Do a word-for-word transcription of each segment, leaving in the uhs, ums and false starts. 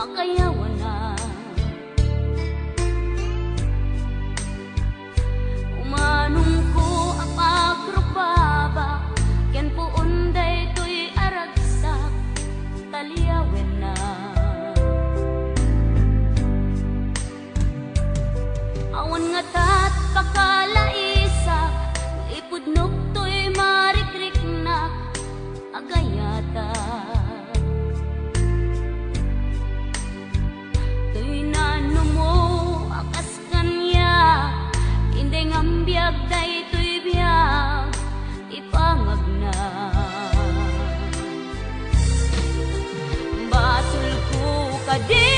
Kayawana. Umanongko a pagrukbabak ken puon daytoy a ragsak, taliawenna. Awan ngatat pakalaisak, ipudnok toy marikriknak, agayata. Toy nanumo a kas kaniak, inday ngam biag daytoy biag, ipangagna. Basolko kadi,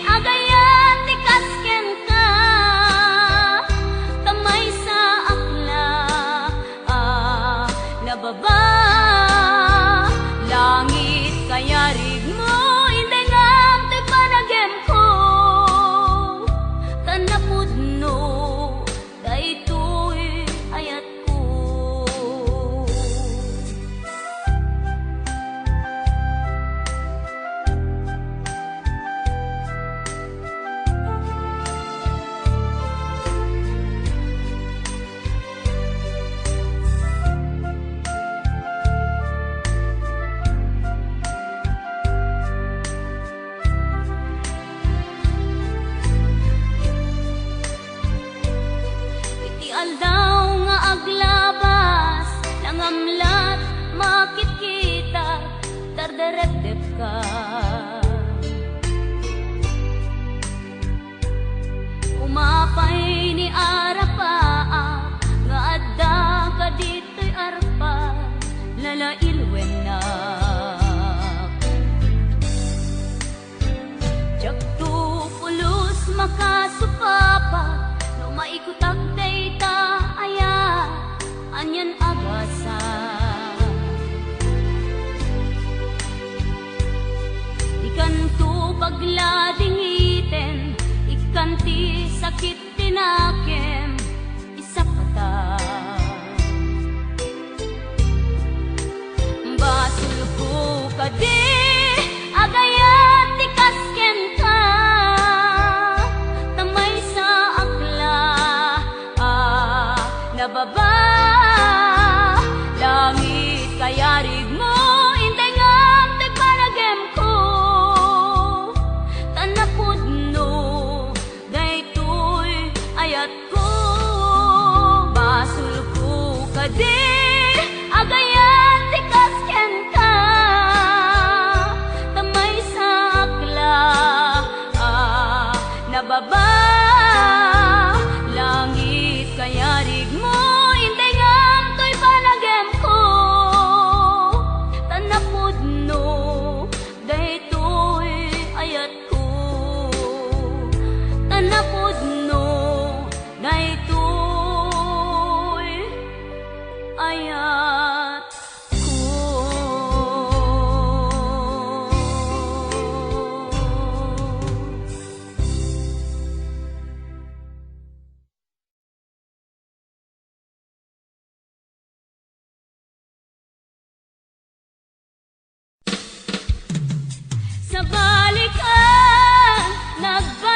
agayat, ti kas kenka, ta maysaak la a nababa. Langit, kayarigmo, inday ngam toy panagimko, ta napudno daytoy ayatko. Iti aldaw nga aglabas, nangamlat, makitkita, dardarepdepka. Umapay ni Arapaap nga adda kaditoy arpa, lalailwennak. Diakto pulos makasupapa no maikutak dayta aya. Anian a gasat. Dikanto pagladingiten, ikkan ti sakit ti nakem, isapata. Basolko kadi, agayat, ti kas kenka, ta maysaak la a nababa. Langit, kayarigmo, intengam ti panagimko, ta napudno daytoy ayatko. Basolko kadi, agayat, ti kas kenka, ta maysaak la a nababa. Langit, kayarigmo, intengam toy panagimko, ta napudno daytoy ayatko, ta napudno daytoy ayatko. Sabalikan, nagbalikan.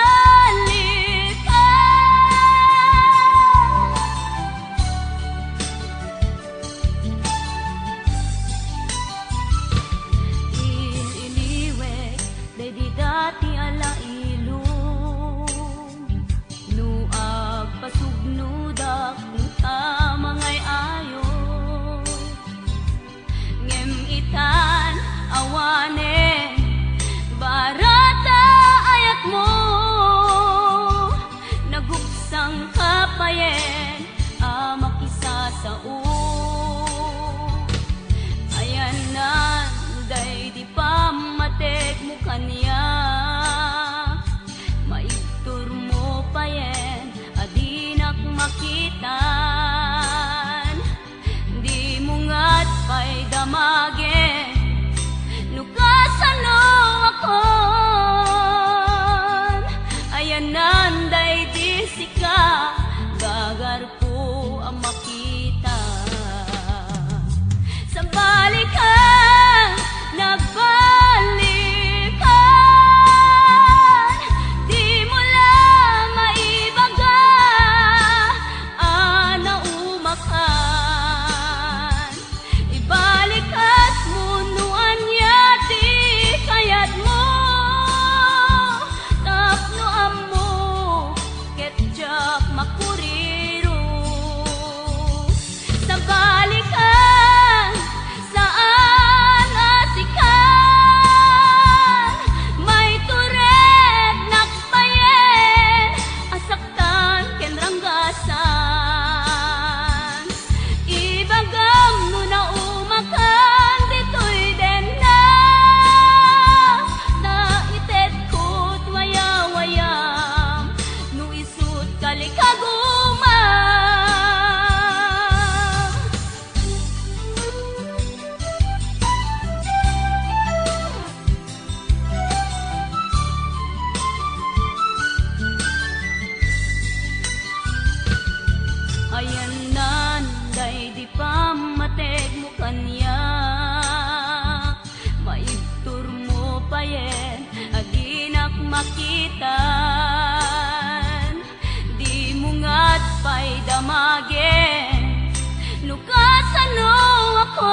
Tanoakon,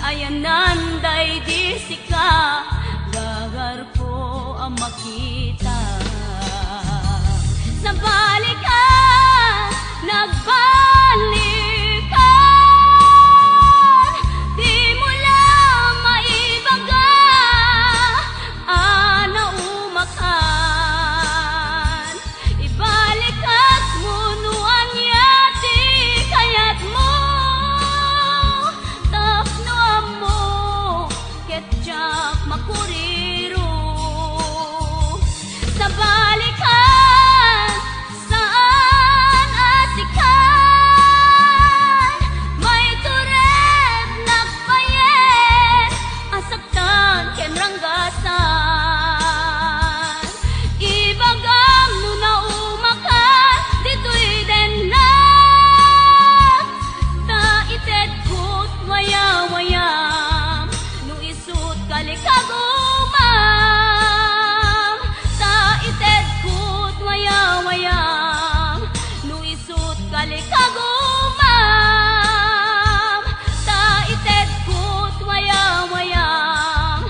ayanan daydi sika, gagarko a makita. Nabalikan, nagbalikan, di mo la maibaga a naumakan. Ibalikas mo no ania ti kayat mo, tapno ammo ket diak makuriro. Nabalikan, saan a sikan, maiturednak bayen a saktan ken ranggasan. Ibagam no naumakan ditoy dennak, ta itedko't wayawayam no isut' kalikagumam. Ta itedko't wayawayam no isut' kalikagumam. Ta itedko't wayawayam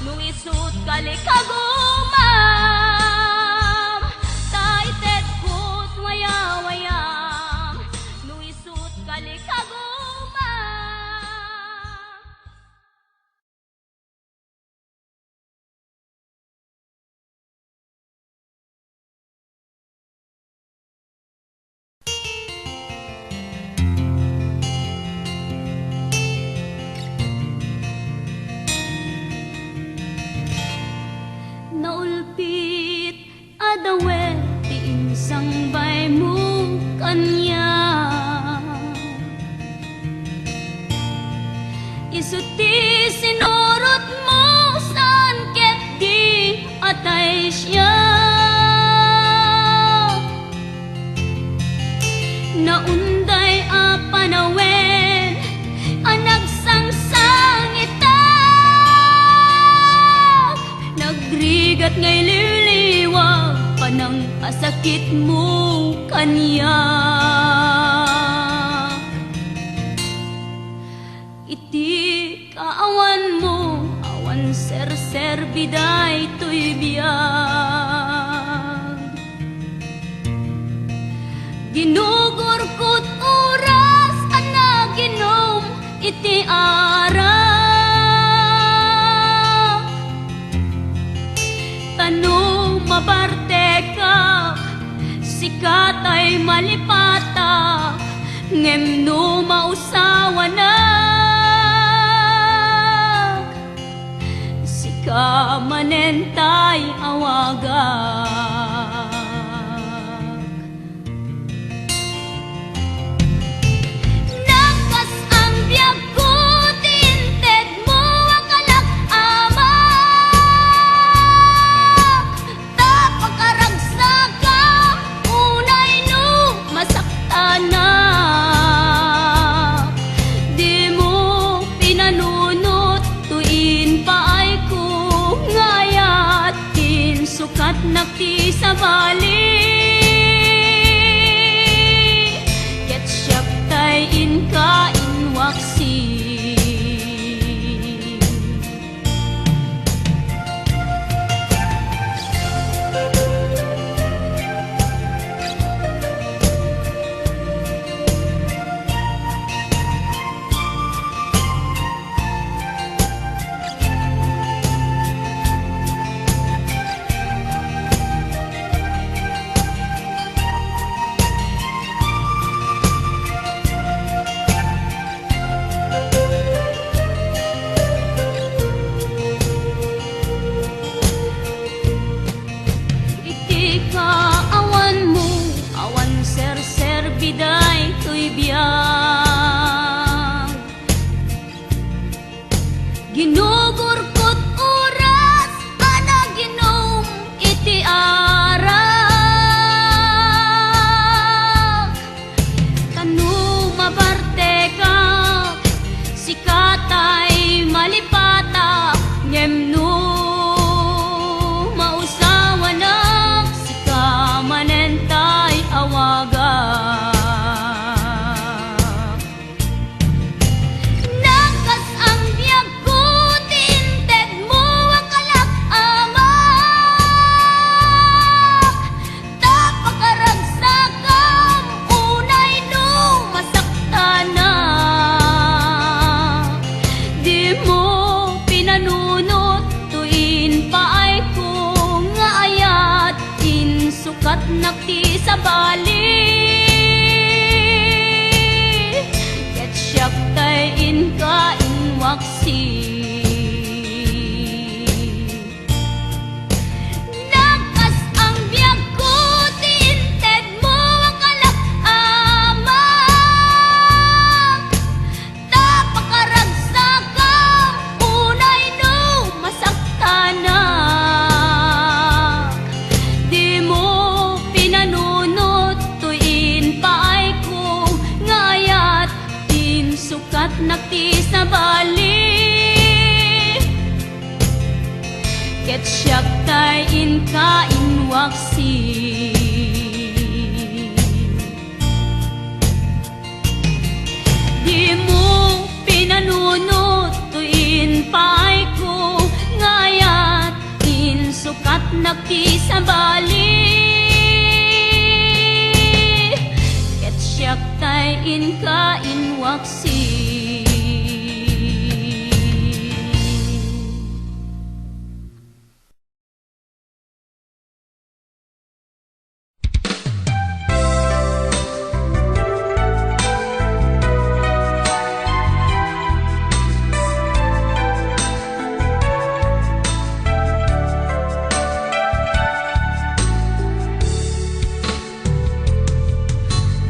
no isut' kalikagumam. Ta itedko't wayawayam no isut' kalikagumam. Naulpit a dawe ti insangbaymo kaniak. Isu ti sinurotmo saan ket di atay siak. Naunday a panawen a nagsangsangitak, nagrigat nga iliwliwag panangpasakitmo kaniak. Iti kaawanmo, awan serserbi daytoy biag. Ginugurkot oras a naginom iti arak. Ta no mabartekak, sika tay malipatak, ngem no mausawanak, sika manen tay awagak. Nakas-ang biagko ti intedmo a kalak, Ama. Ta pakaragsakam unay no masaktanak. Dimo pinanunot toy impaayko nga ayat. Insukatnak ti sabali, ket siak tay inka inwaksi. Iti kaawanmo, awan serserbi daytoy biag. Ginugurkot oras a naginom iti arak. Ta no mabartekak, sika tay malipatak, ngem no mausawanak, sika manen tay awagak. Nakti sabali, ket siak tay inka inwaksi. Dimo pinanunot toy inpaayko, ngayat insukatnak ti sabali, ket siak tay inka inwaksi.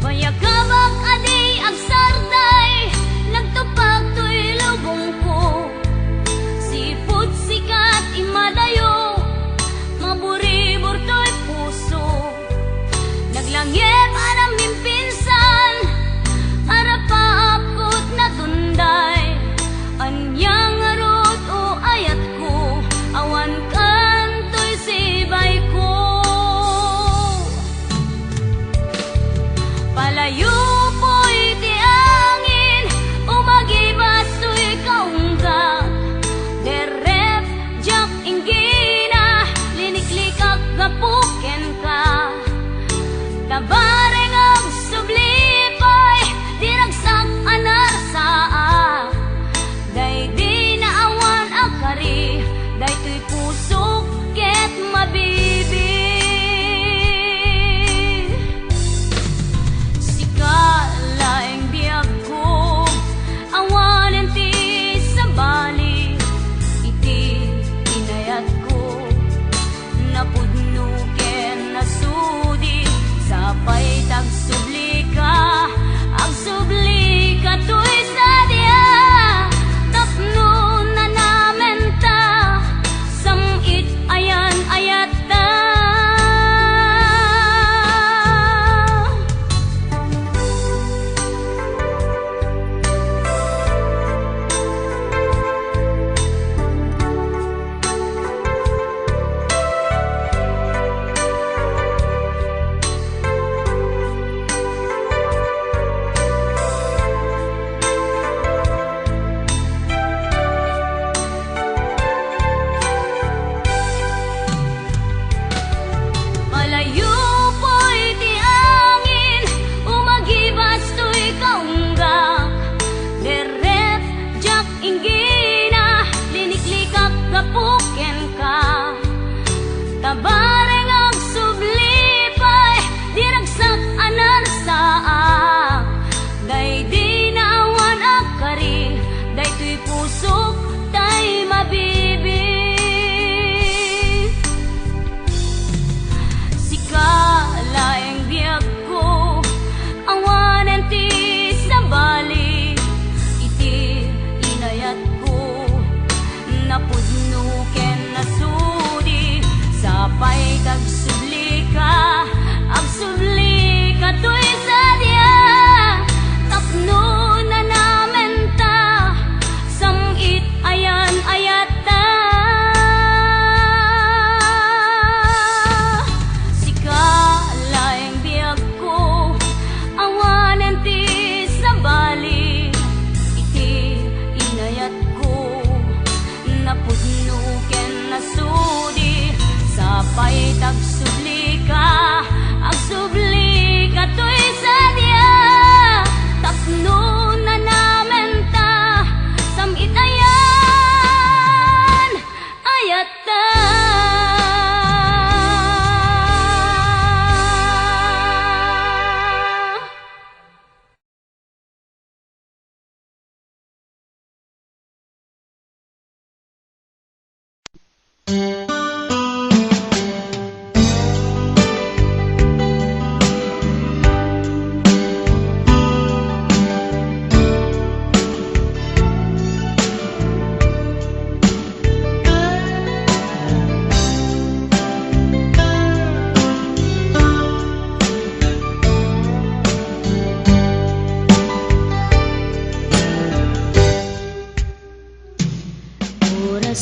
Bayag a bag a di agsarday, nagtupad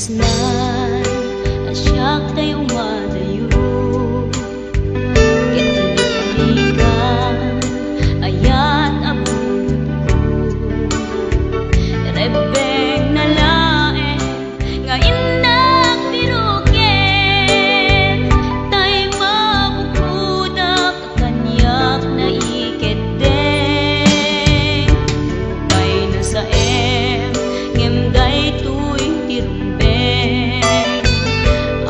Nay, a siak tay umadayo, ket liklikan, ayat a bulodko. Rebbengna laeng nga innak piruken, tay mabukodak kaniak naikeddeng. Nupay nasaem, ngem daytoy ti rumbeng.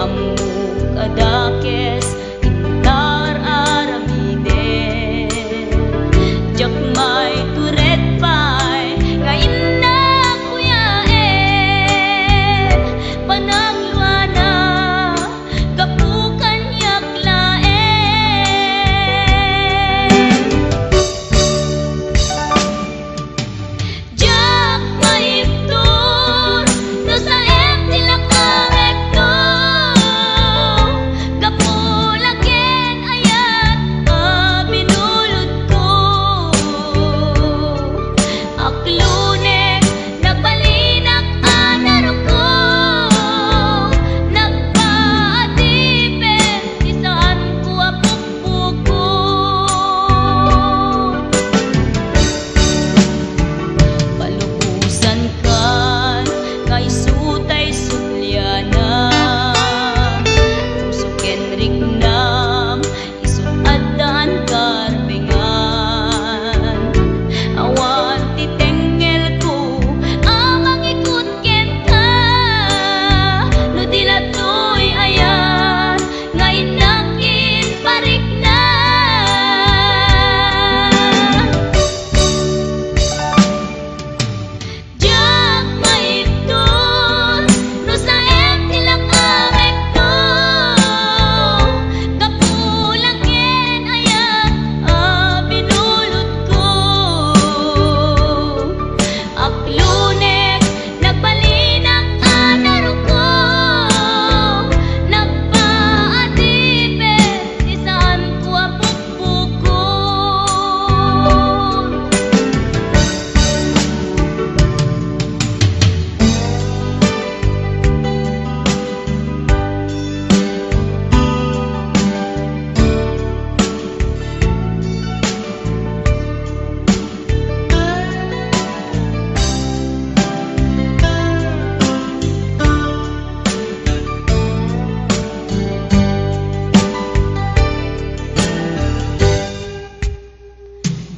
Ammok a dakes, inta ar-aramiden. Diak maitured pay nga innak kuyaen. Panangluana, gapu kaniak laeng. Diak maibtur no saem ti lakamekto, gapu la ken ayat a binulodko. Aklunek, nagbalinak a naruko, nagpaadipen ti saanko a pukpukon. Palubosankan nga isu tay subliana, puso ken riknam, isu addaan karbengan. Awan ti tengngelko a mangikut kenka, no di la toy ayat nga innak imparikna. Diak maibtur no saem ti lakamekto, gapu la ken ayat a binulodko. Aklunek, nagbalinak a naruko, nagpaadipen ti saanko a pukpukon.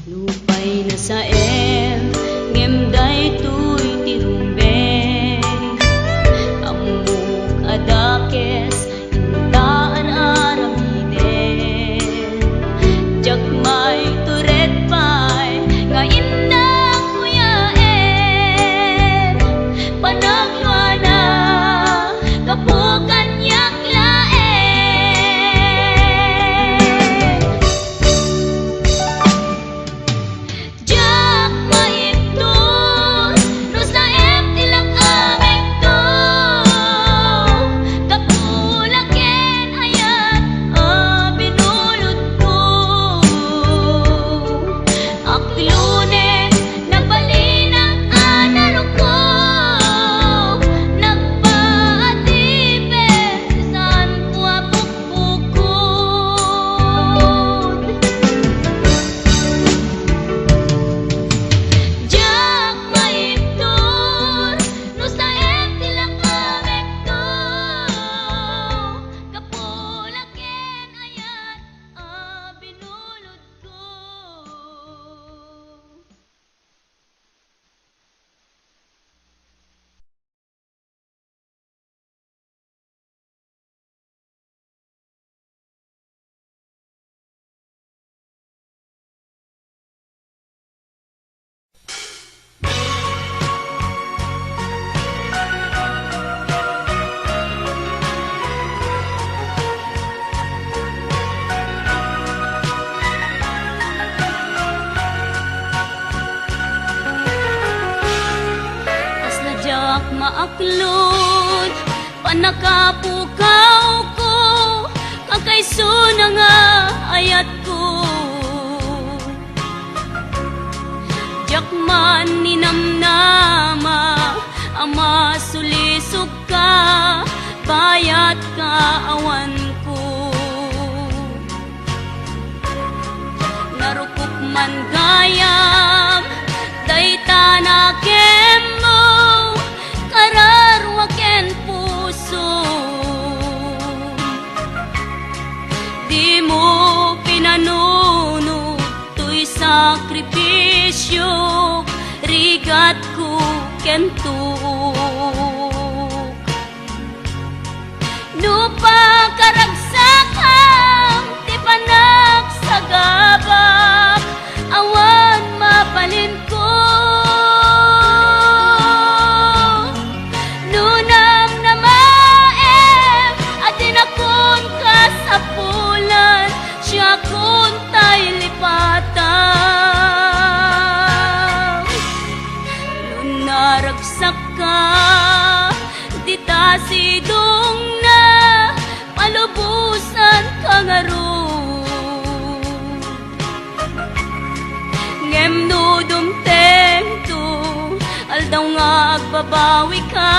Nupay nasaem, ngem daytoy ti rumbeng. Ammok a dakes, inta ar-aramiden. Diak maitured pay nga innak kuyaen. Panagluana, gapu kaniak laeng. Diak maibtur no saem ti lakamekto, gapu la ken ayat a binulodko. Aklunek, nagbalinak a naruko, nagpaadipen ti saanko a pukpukon. Diak maibtur no saem ti lakamekto, gapu la ken ayat a binulodko. Kasla diak maaklod, pannakapukawko, kakaisuna nga ayatko. Diak man ninamnama a masulis Sugka, bayatka, awanko. Narukop man gayam dayta nakemmo, kararua ken pusom. Dimo pinanunot toy sakripisiok, rigatko ken tuok. No pakaragsakam ti panagsagabak, awan mabalinko. No namnamaem a dinakon kasapulan, siakon tay lipatam. No naragsakka, dita sidongna, palubosanka ngarud. Ngem no dumtengto, aldaw nga agbabawika,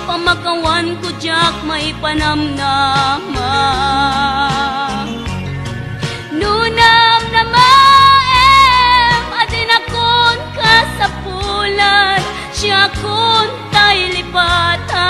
pamakawanko diak maipanamnama. No namnamaem a dinakon kasapulan, siakon tay lipatam.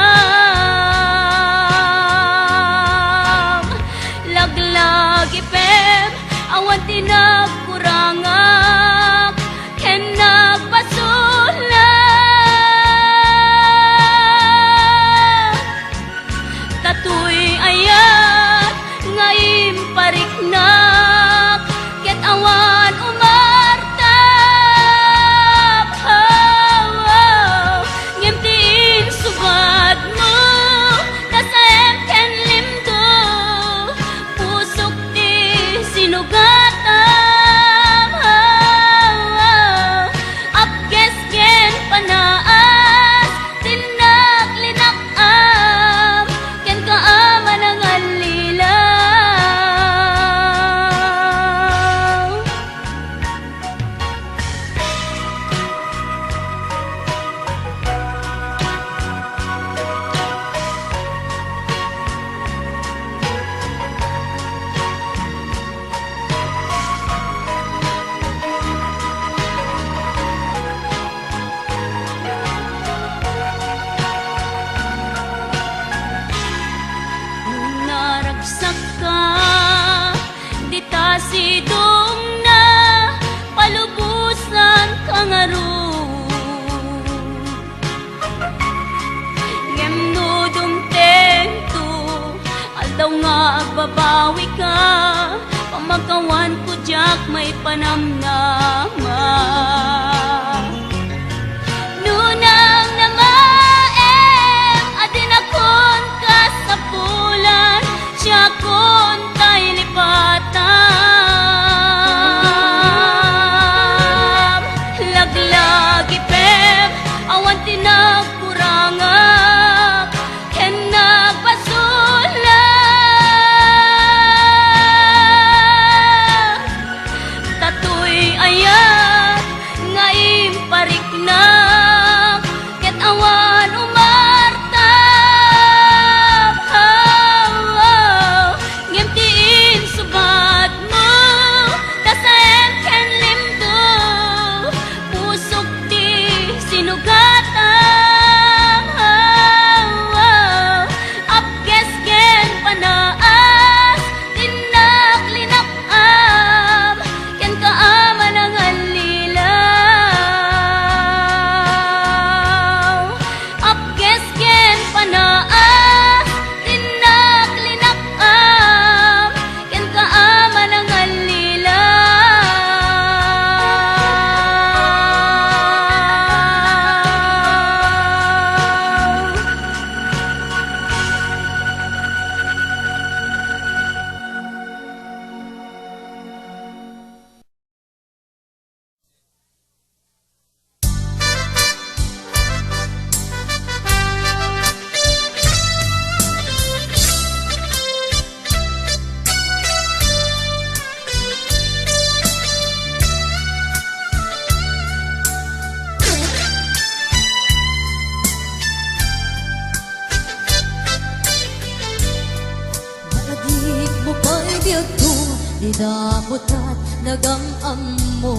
Laglagipem, awan ti nagkurangak ken nagbasolak. Datoy ayat nga impariknak, ket awan umartam. Ngem ti insugatmo, nasaem ken limdo, pusok ti sinugatam. Apges ken panaas, tinnak linak-am kenka a manangallilaw. No naragsakka, dita sidongna, palubosanka ngarud. Ngem no dumtengto, aldaw nga agbabawika, pamakawanko diak maipanamnama. No namnamaem a dinakon kasapulan, siakon tay lipatam. Laglagipem, awan ti nagkurangak ken nagbasolak. Datoy ay Kat nagam-ammo.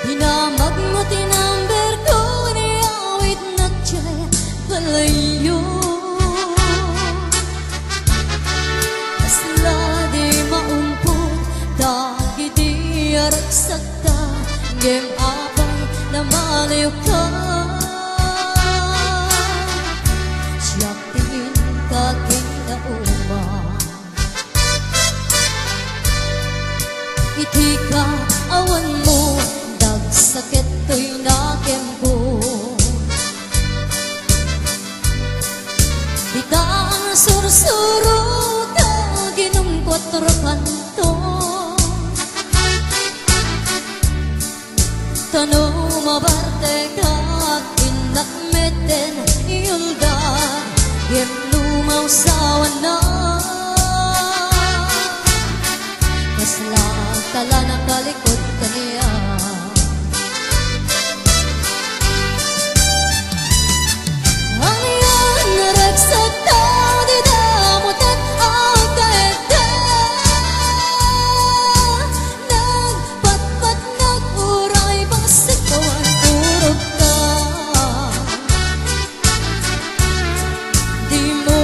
Dinamagmo ti number ko, ni awit nagdiay balayyo. Kasla di maumpot dagiti aragsakta, ngem apay namaliwka. Siak ti inka kinauma. Iti kaawanmo, dagsakit toy nakemko. Dita a sursuro, ta ginom kuatro kanto. Ta no mabartekak, innak metten iuldag, ngem no mausawannak, kasla tala nakalikod kaniak. Ania nga ragsak ta, di damo tet agkaedda. Nagpatpatnak uray bassit awan turogta. Dimo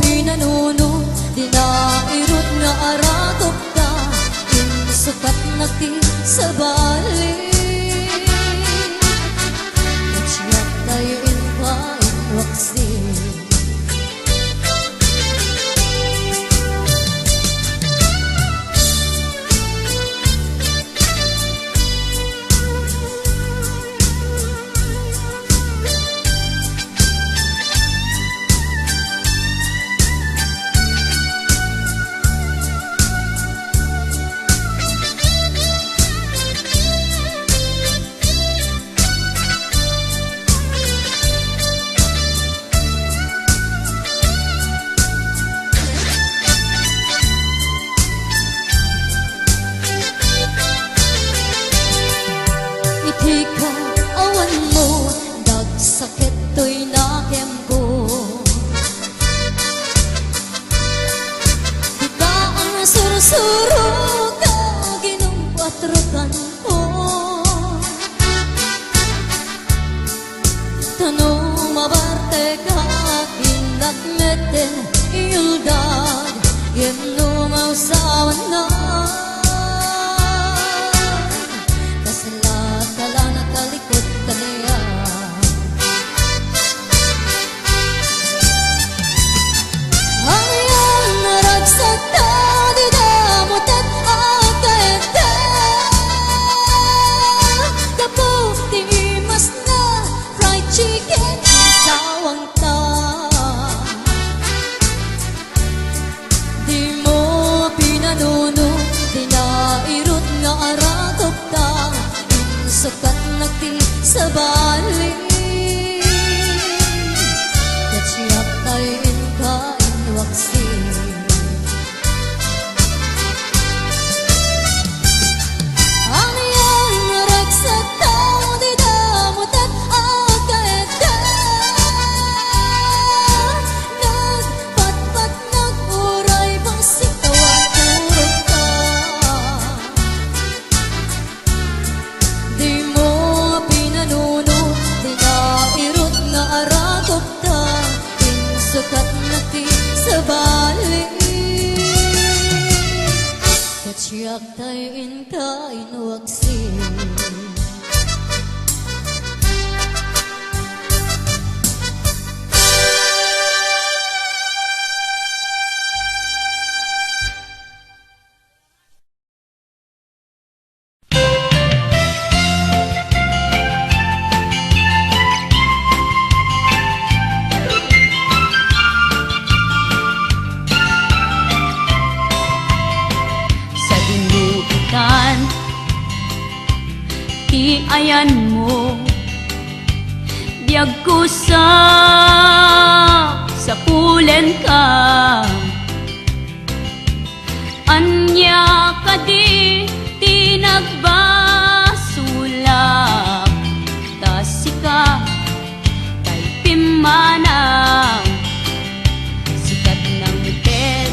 pinanuno, di nairut nga arakopta, insukatnak ti sabali. Ket siak tay inka inwaksi. Iti kaawanmo, dagsakit toy nakemko. Dita a sursuro, ta ginom kuatro kanto. Ta no mabartekak, innak metten iuldag, ngem no mausawannak, kasla tala nakalikod kaniak. Ania nga ragsak ta, di damo tet agkaedda. Gapu ti imasna, fried chicken, sawangta. Dimo pinanuno, di nairut nga arakopta, insukatnak ti sabali. Ket siak tay inka inwaksi. Ania nga ragsak ta, di damo tet agkaedda. Nagpatpatnak uray bassit awan turogta. Dimo pinanuno, di nairut nga arakopta, insukatnak ti sabali. Ket siak tay inka inwaksi. Sadino itan ti ayanmo, biagko sa sapulenka. Ania kadi ti nagbasolak? Ta sika tay pimmanaw, sikat nang ted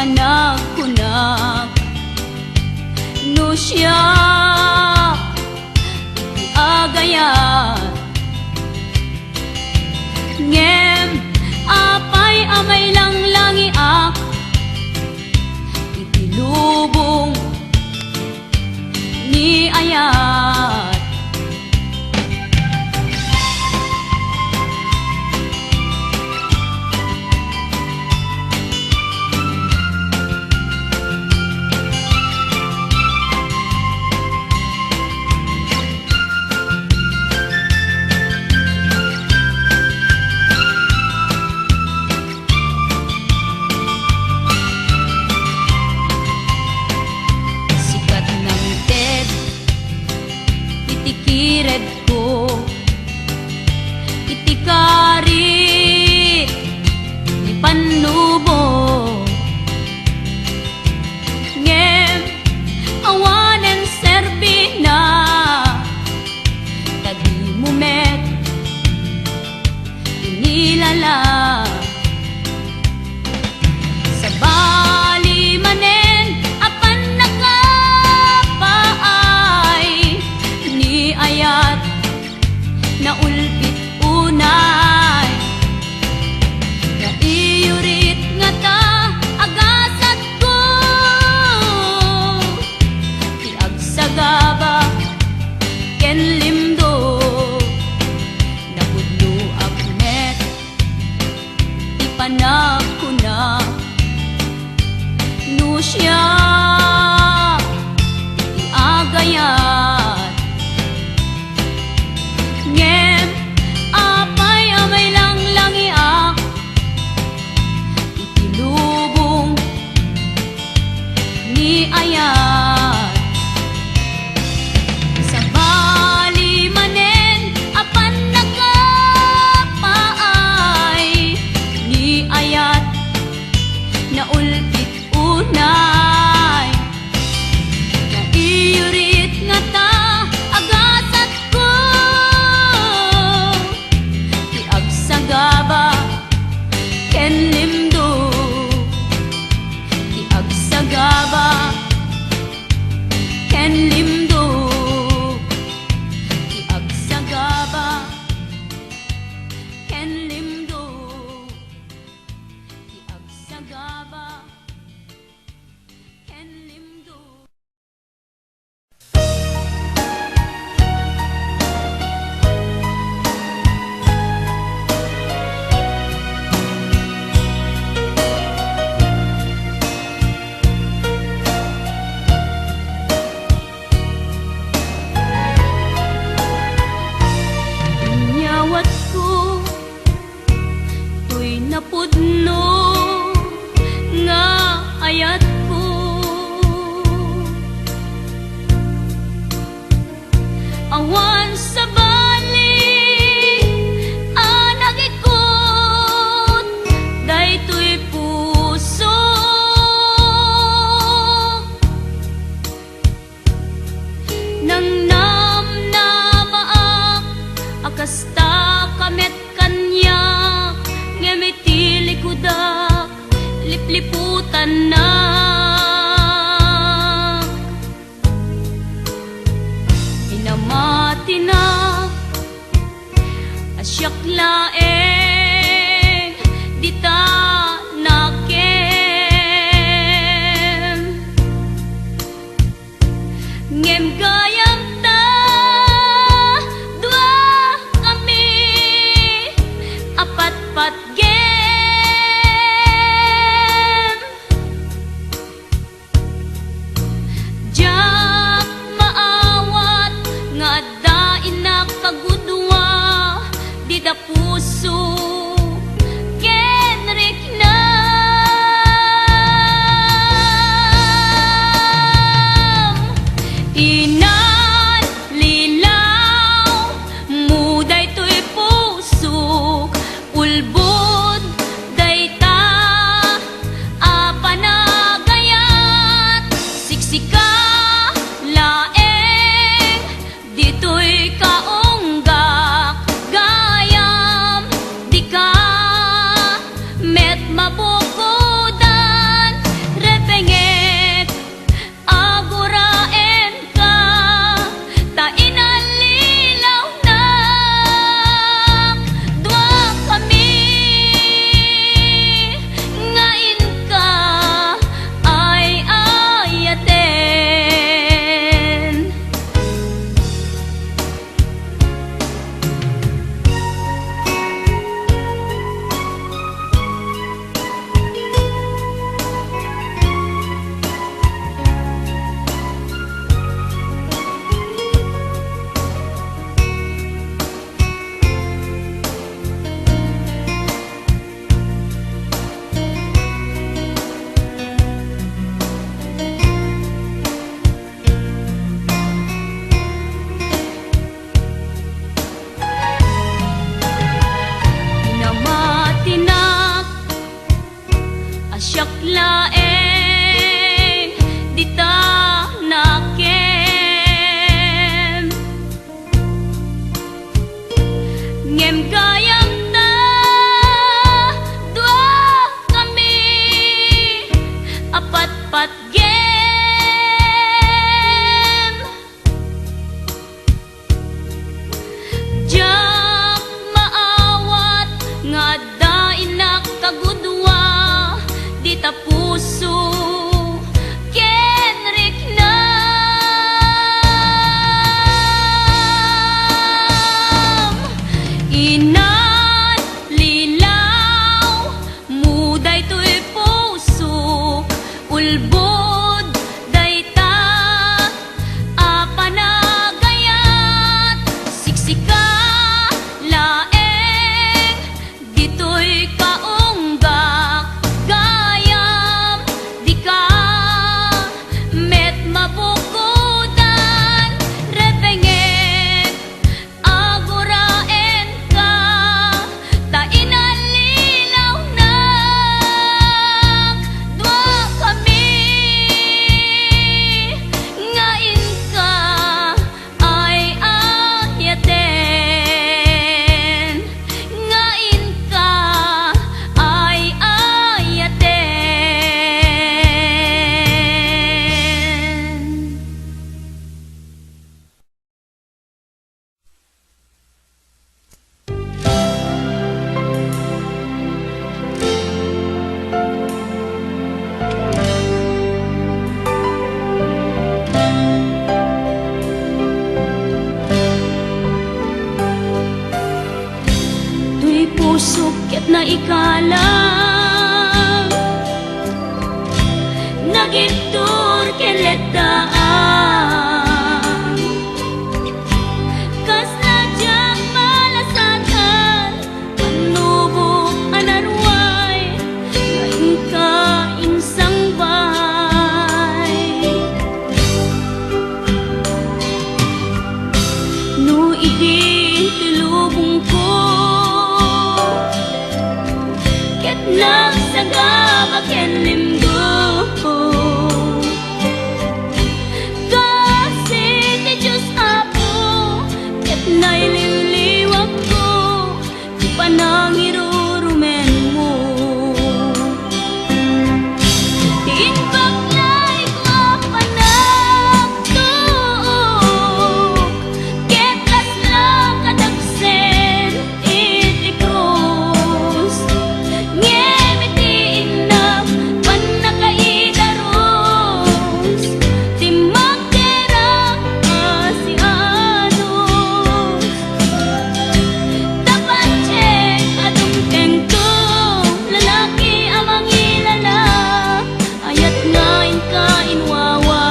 Nagkunak, no siak iti agayat, ngem apay a mailanglangiak iti lubong ni ayat. Sika ti nangted iti kiredko, iti karit ni pannubo. Ngem awanen serbina, ta dimo met inilala. Sabali manen a pannakapaay ni ayat, naulbit unay. Naiyurit ngata a gasatko ti agsagaba ken limdo. Napudnoak met ti panagkuna, no siak iti agayat. Ngem apay a mailanglangiak iti lubong ni ayat. Sabali manen a pannakapaay ni ayat, naulbit unay. Naiyurit ngata a gasatko ti agsagaba ken limdo. Ti agsagaba ken limdo. Ti agsagaba ken limdo. Ti agsagaba ken limdo. Inyawatko toy napudno nga ayatko. Awan sabali a nagikot daytoy puso. Nangnamnamaak a kasta ka met kaniak, ngem iti likudak, lipliputannak. Pinamatinak a siak laeng dita nakem. Ngem gayam ta dua kami a patpatgem. Diak maawat nga adda innak a gudua dita puso laeng dita nakem. Ngem gayam ta, dua kami a patpatgem. Diak maawat nga adda innak kagudua dita puso ken riknam. Inallilaw mo daytoy puso, ulbod dayta a panagayat, siksika laeng ditoy kaunggak, gayam dika met mabukodan, repengek, aguraenka, ta inallilawnak, dua kami nga inka ay-ayaten, nga inka ay-ayaten. Toy pusok ket naikalang, nagibtur ken letdaan. Kasla diak malasatan, pannubok a naruay, nga inka insangbay. No idi ti lubongko, ket nagsagaba ken limgo. Kaasi ti Dios, Apo, ket nailiwliwakko ti panangirurumenmo. Ti imbag layko a panagtuok, ket kasla kadagsen iti krus. Ngem iti innak pannakaidarus, ti magderak a sianus. Tapateng a dumtengto, lalaki a mangilala, ayat nga inka inwawa.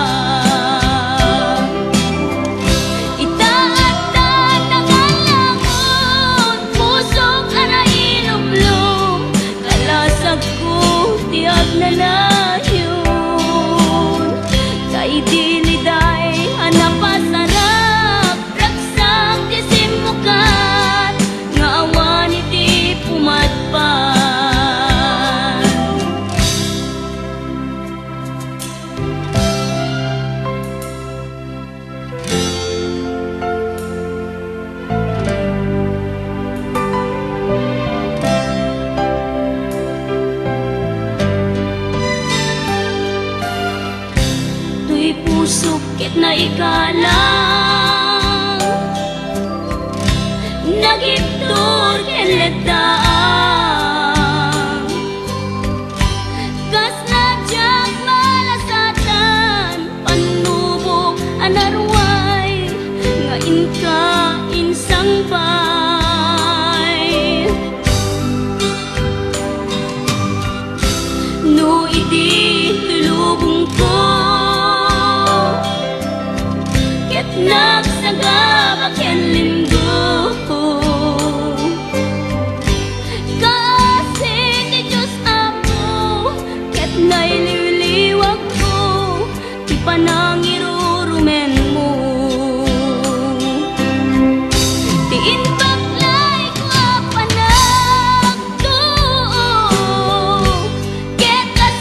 Ita adda nagallangon, pusok a nailumlom, kalasagko ti agnanayon. Ta idi liday a napasarak, ragsak ti simmukan nga awan iti pumadpad. Toy pusok ket naikalang, nagibtur ken letdaan. Kasla diak malasatan, pannubok a naruay, nga inka insangbay. No idi ti lubongko, ket nagsagaba ken limgo. Kaasi ti Dios, Apo, ket nailiwliwakko ti panangirurumenmo. Ti imbag layko a panagtuok, ket kas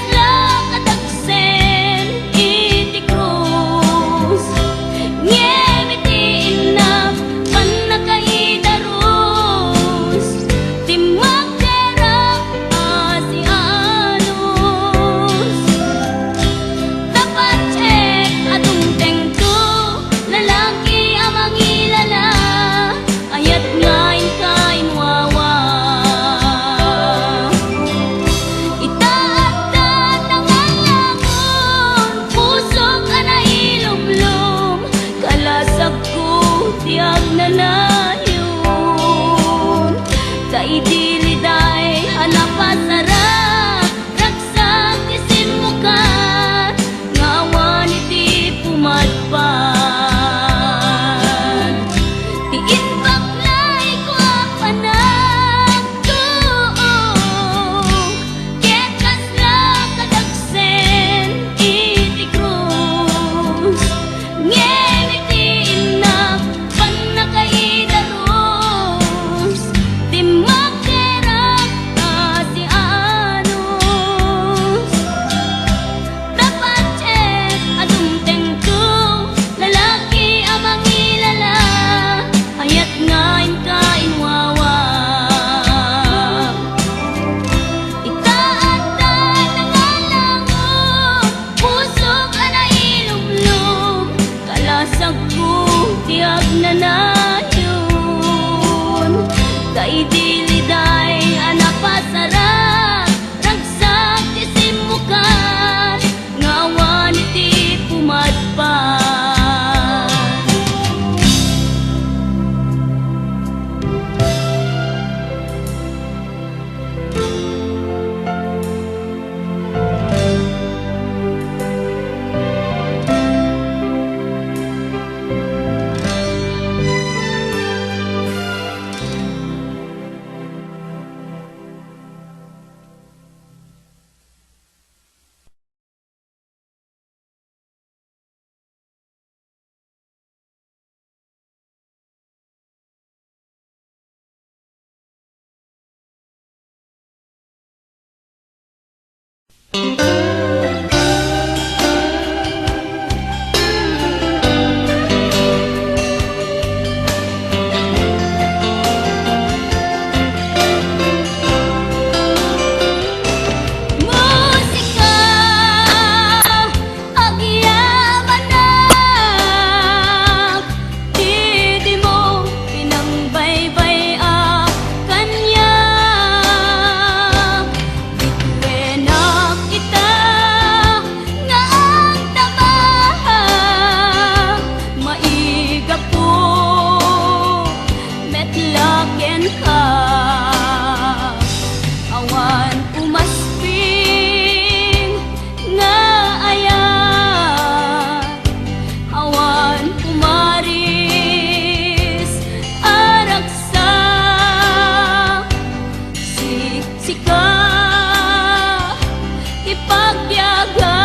Pagbiaga,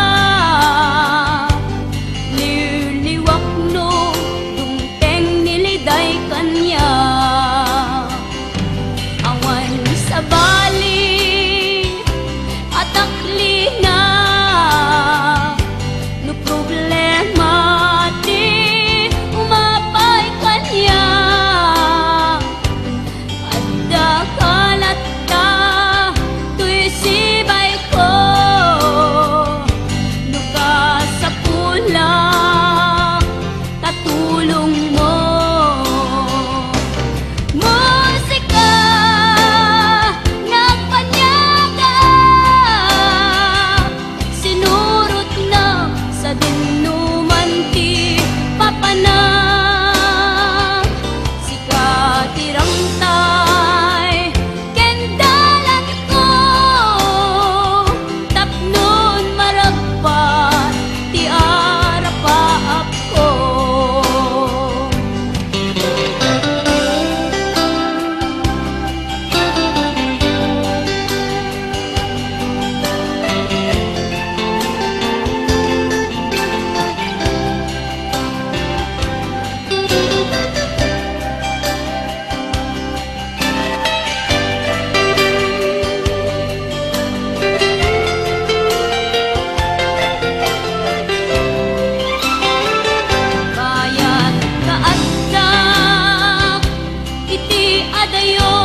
liwliwak no dumteng ni Liday kaniak. Awan sabali a taklina no problema ti umapay kaniak. Adda ka latta toy sibayko, no kasapulan ta tulongmo. Musika, nagpaniagaak, sinurotna sadinoman ti papanak. Sika ti rangtay ken dalanko, tapnon maragpat ti arapaapko. Bayat kaaddak iti adayo,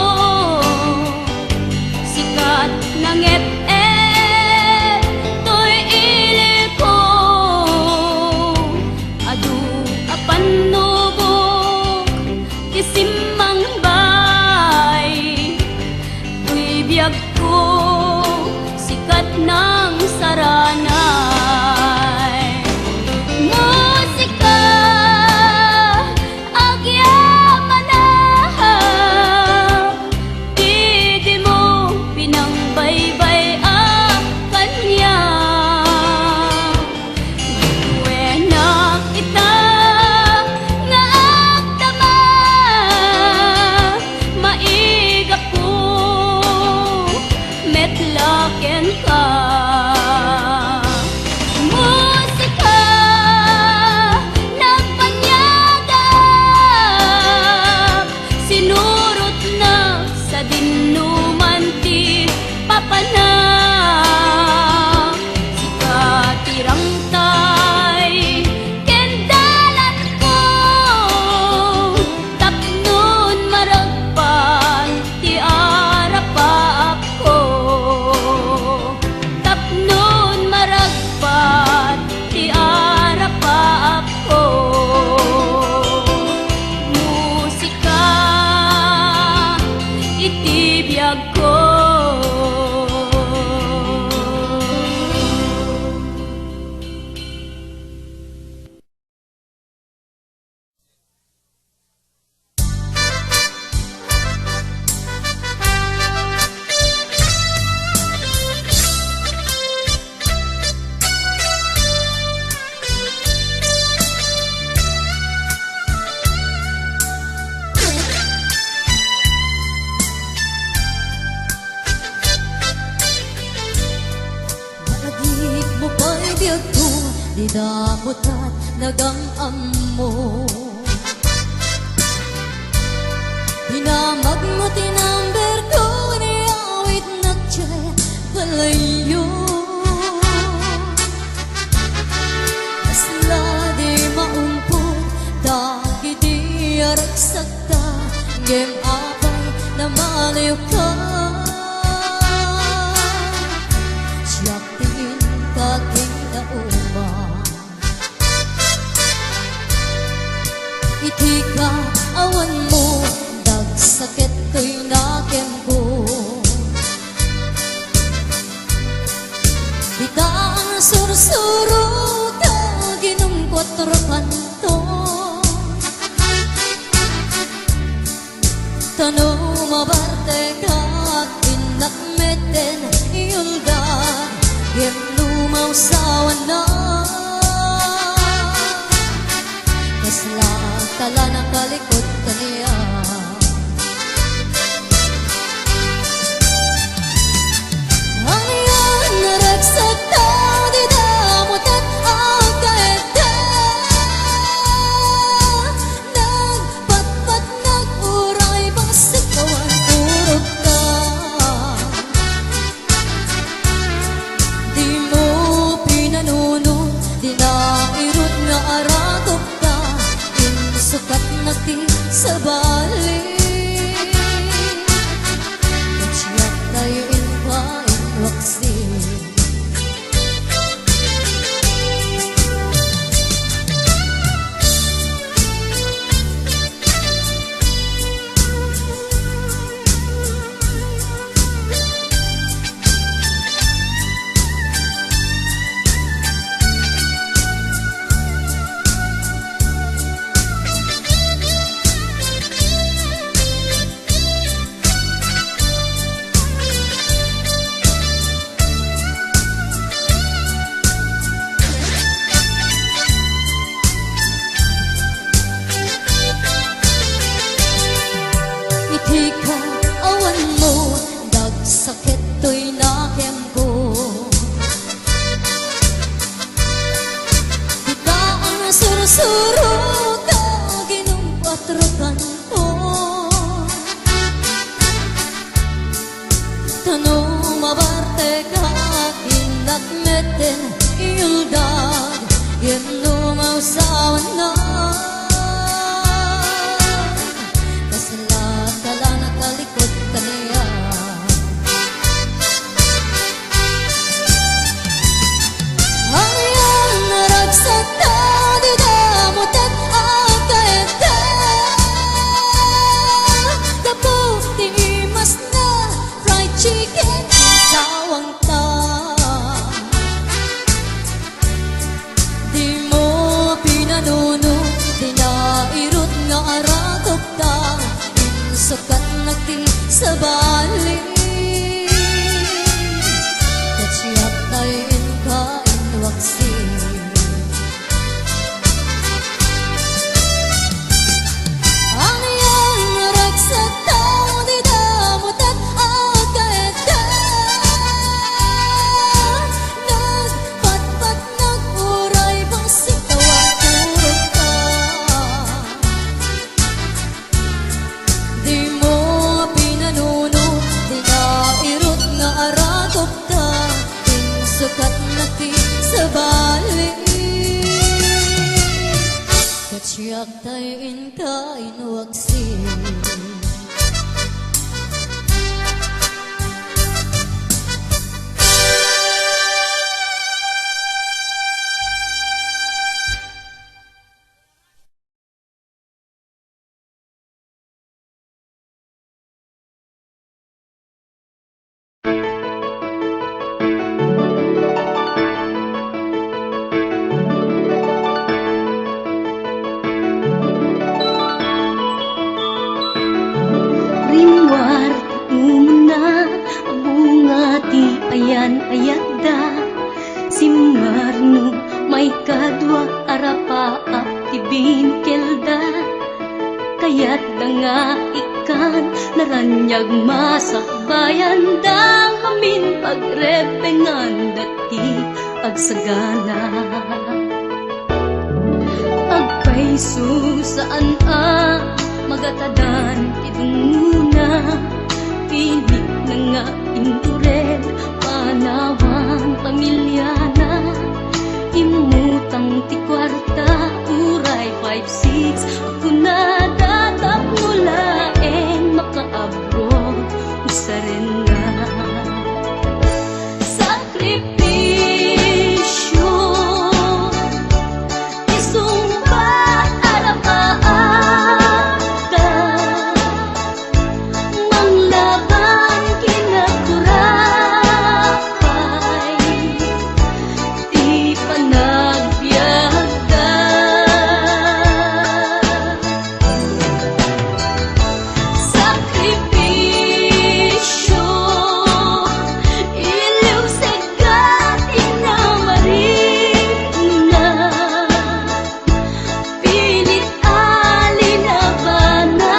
sikat nangep-ep toy iliko. Adu a pannubok ti simmangbay, toy biagko, sikat nang saranay. Musika, agyamanak ti dimo pinangbaybay-ak kaniak. Kuenak ita nga agdama, maigapu met la kenka. Musika, nagpaniagaak, sinurotna sadinoman ti papanak. Sika ti rangtay ken dalanko, tapnon maragpat ti arapaapko. Tapnon maragpat ti arapaapko. Musika iti biagko. Malagipmo pay biagko, dida met nagam-ammo. Dinamagmo ti numberko, iti awitnak diay balayyo. Kasla di maumpot dagiti aragsakta, ngem apay namaliwka. Siak ti inka kinauma. Iti kaawanmo, dagsaket toy nakemko. Ditan sursuro ta ginom kuatro kanto. Ta no mabartekak, innak metten iuldag, ngem no mausawannak, kasla tala nakalikod kaniak. Ania nga ragsak sabali. Ket siak tay inka inwaksi. Iti kaawanmo, dagsakit toy nakemko. Ita ang sursuro ka, ginumpat rukan ko. Tano mabarte ka, innak metten iyuldag, ngem no mausawan na, kasla ka la nakalikot kaniak. Ania nga ragsak ta, dida mutat a kaedda. Gapu ti imas na fried chicken, sawang ta. Dimo pinanuno, dina irut nga arakop ta, insukatnak ti sabali. Ket siak tay inka inwaksi. Ania nga ragsak ta, dida mutat a kaedda. Nagpatpat nag-uray, bassit awan turog ka. Dimo pinanuno, dina irut nga arakop ta, insukatnak ti sabali. Ket siak tay inka inwaksi. Rimmuar ti umuna a bunga ti ayan-ayatda. Simmarno, maikadua a rapaap ti binkelda. Kayatda nga ikkan, naraniag masakbayanda, amin pagrebbengan dati agsagana. Agpayso saan a magatadan ti dungona, pinitna nga intured, panawan pamiliana. Immutang ti kuarta, uray five six, kunada tapno laeng makaabroad, usarenna. Sakripisio, isungbat a rapaapda, manglaban ken agkurapay ti panagbiagda. Sakripisio, iliwsegda ti namarikna. Pilit a linabananna,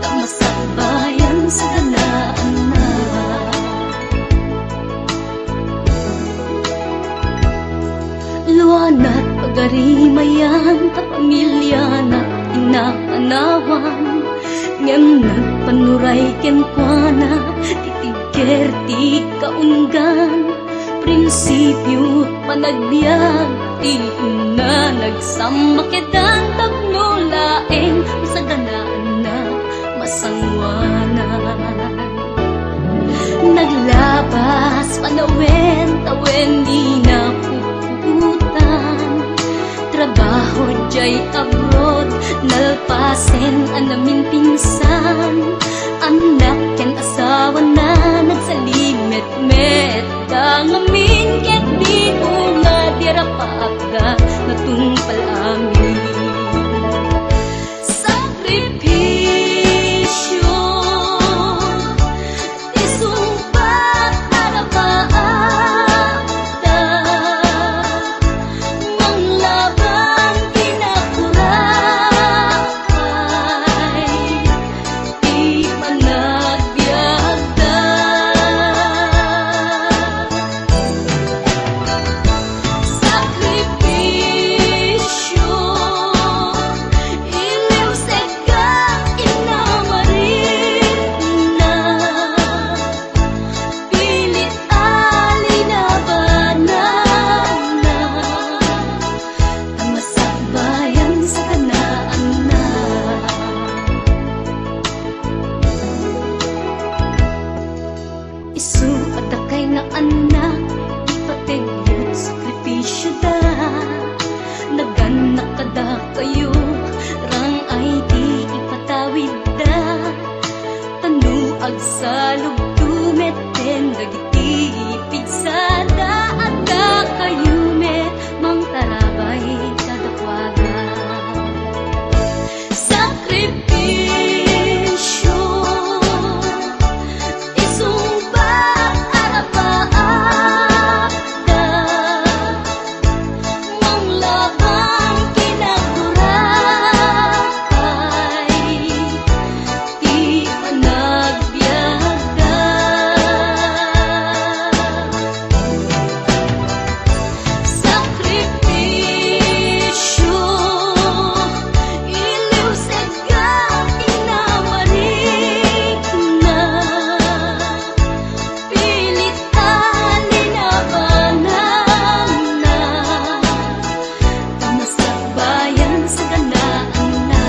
ta masakbayan saganaanna. Luanat pagarimayan ta pamiliana ti napanawan, ngem nagpanuray kenkuana ti tigger ti kaunggan. Prinsipio panagbiag, Ti una, nagsammakkedan tapno laeng masaganaanna, masangoanan. Naglabas panawen-tawen, di napuputan. Trabaho diay abroad, nalpasen a naminpinsan. Annak ken asawana, nagsalimetmet da ngamin ket di unga di rapaatda natungpal amin. Sakripisio, isungbat a rapaatda, manglaban ti nakurapay. Ti panagbiagda. Sakripisio, iliwsek ka, inamarinna. Pilit a linabananna. Ta masakbayan sakanaanna. Isu a dakay nga annak, ipateg met sakripisioda. Nagannak kadakayo, rang-ay ti ipatawidda. Tano agsalubto met ken dagiti pigsada, adda kayo met mangtarabay kadakuada. Sakripisio, isungbat a rapaatda, manglaban kinagurapay. Ti panagbiagda. Sakripisio, iliwsek ka, inamarinna. Pilit a linabananna. Ta masakbayan sakanaanna.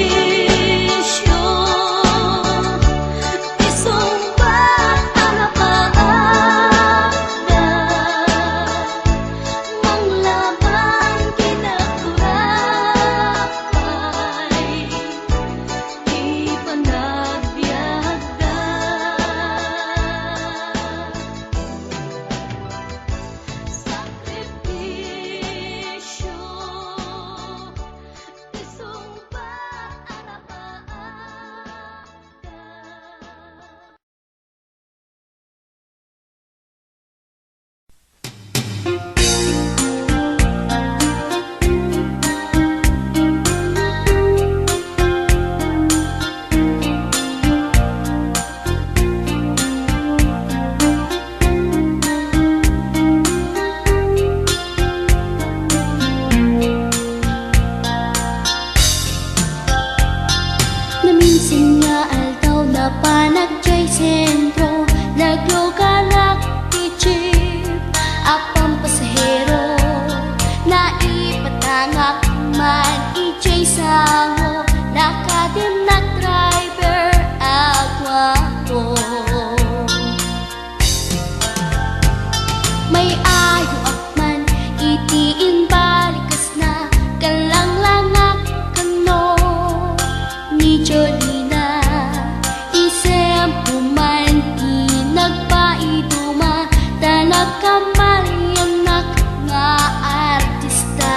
Sakripisio, isungbat a rapaatda, manglaban kinagurapay. Ti panagbiagda. Sakripisio, isungbat a rapaatda. Naminsan nga aldaw, napanak jay sentro, naglugarak ti jeep a pampasahero. Naipatangak man ijay sango, nakadimnak driver a guapo. May ayoak man iti imbalikas na, kallanglangak kano ni Jolina. Isempo man ti nagpaiduma, ta nagkamaliannak nga artista.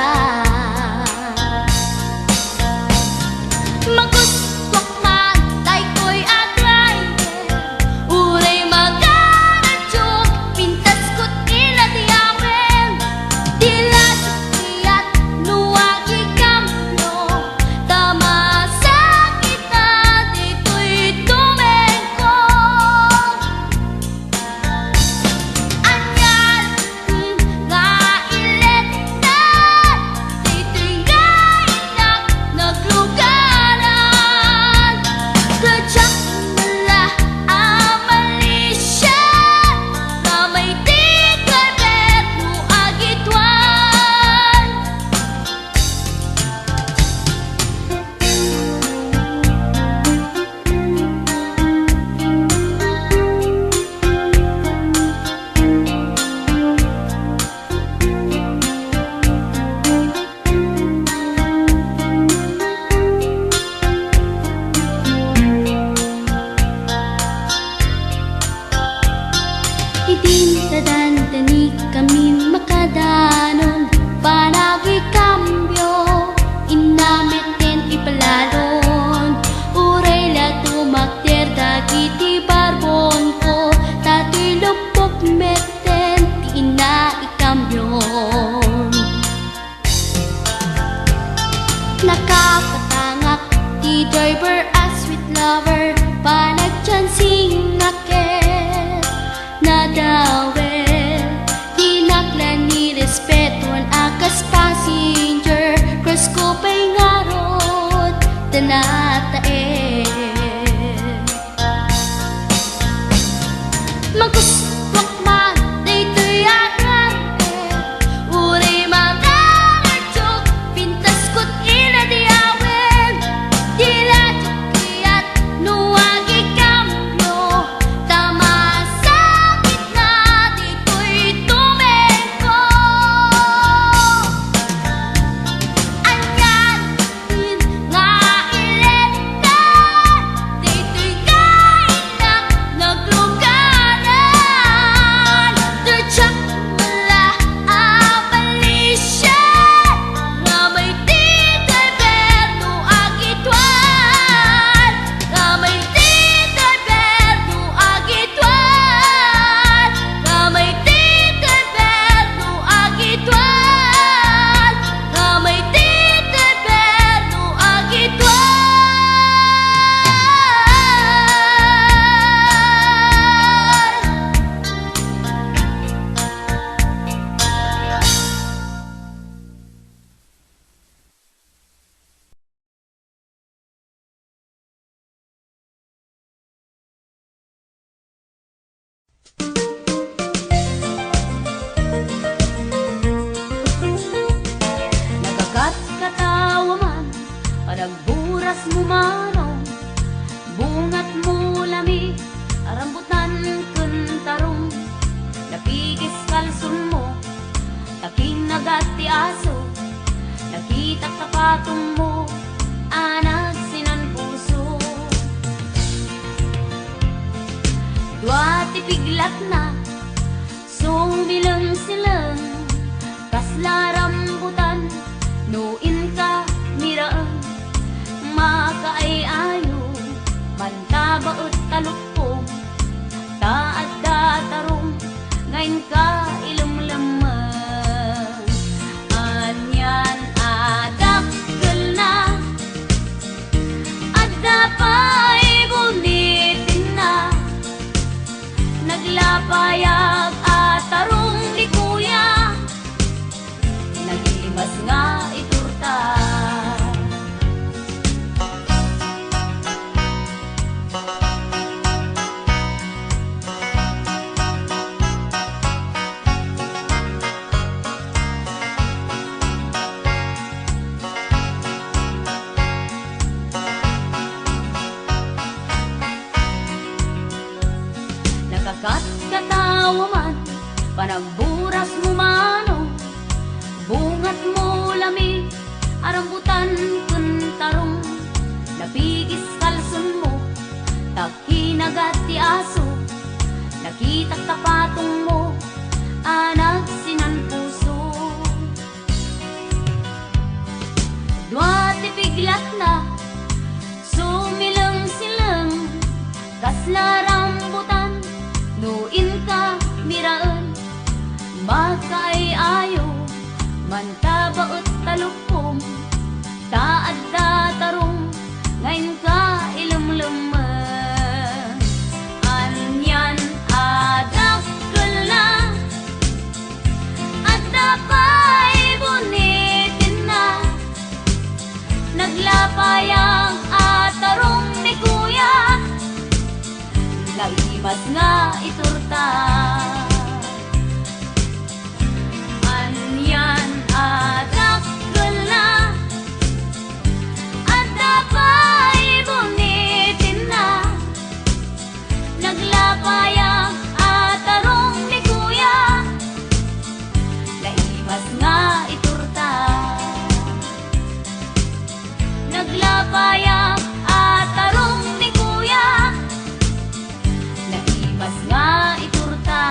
Driver a sweet lover, panagchancing a ket nadawel. Dinak la nirespetuan a kas passenger, crush ko pay ngarud, tanatae. Magustuak man daytoy a driver, uray mararadiok, pintas ket inadiawen. Di la diak kayat no agikambio, ta masakit na ditoy tumengko. Anian nga iletan, ditoy nga innak nagluganan. Diak met la a malisien, nga may ti driver no agituan, nga may ti driver no agituan, nga may ti driver no agituan, nga may ti driver no agituan. Nagkakatkatawa man, panagburas mo manong, bungat mo lami, a rambutan ken tarong, napigis kalson mo, ta kinagat ti aso, nakitak ta patong mo, a nagsinan puso. Dua ti piglatna, sumileng-sileng, kasla rambutan, no inka miraen, makaay-ayo, mantabaet ta luppo, ta adda tarong, nga inka ilemlemmen. Anian a dakkelna, adda pay bunitenna. Naglapayag a tarong ni kuya, nagimas nga iturta. Nakakatkatawa man, panagburas mo manong, bungat mo lami, a rambutan ken tarong, napigis kalson mo, ta kinagat ti aso, nakitak ta patong mo, a nagsinan puso. Dua ti piglatna, sumileng-sileng, kasla rambutan, no inka miraen, makaay-ayo, mantabaet ta luppo, ta adda tarong, nga inka ilemlemmen. Anian a dakkelna, adda pay bunitenna. Naglapayag a tarong ni kuya, naimas nga iturta. Anian a dakkelna, adda pay bunitenna. Naglapayag a tarong ni kuya, naimas nga iturta. Naglapayag a tarong ni kuya, naimas nga iturta.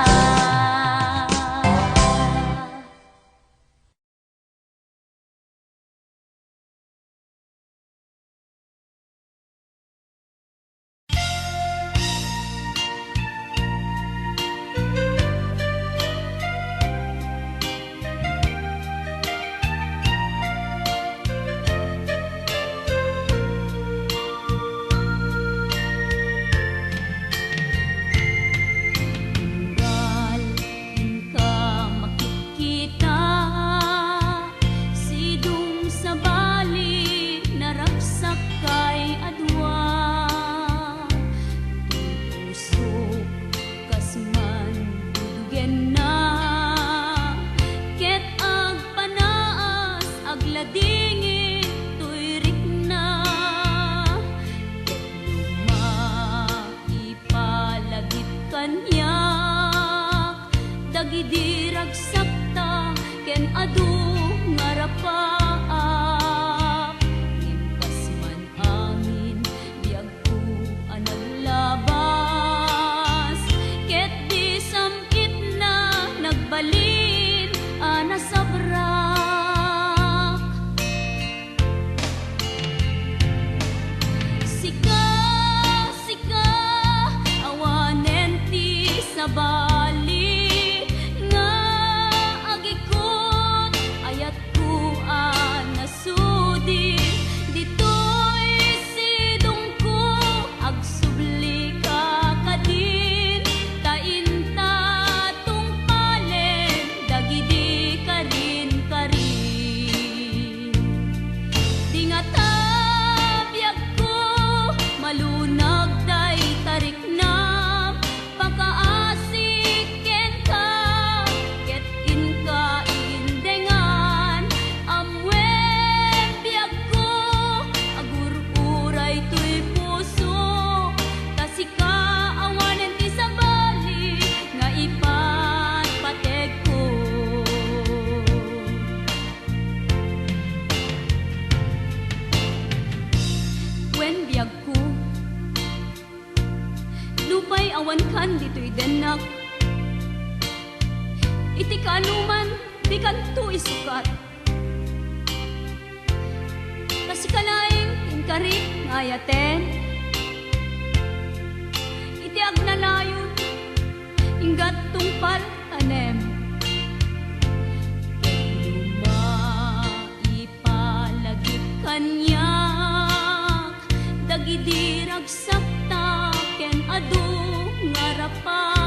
Awan kan ditoy dennak. Iti kaanoman, dikanto isukat. Ta sika laeng ti inkarik nga ayaten. Iti agnanayon, inggat tungpal tanem. Ket no maipalagip kaniak dagidi ragsakta ken adu nga rapa,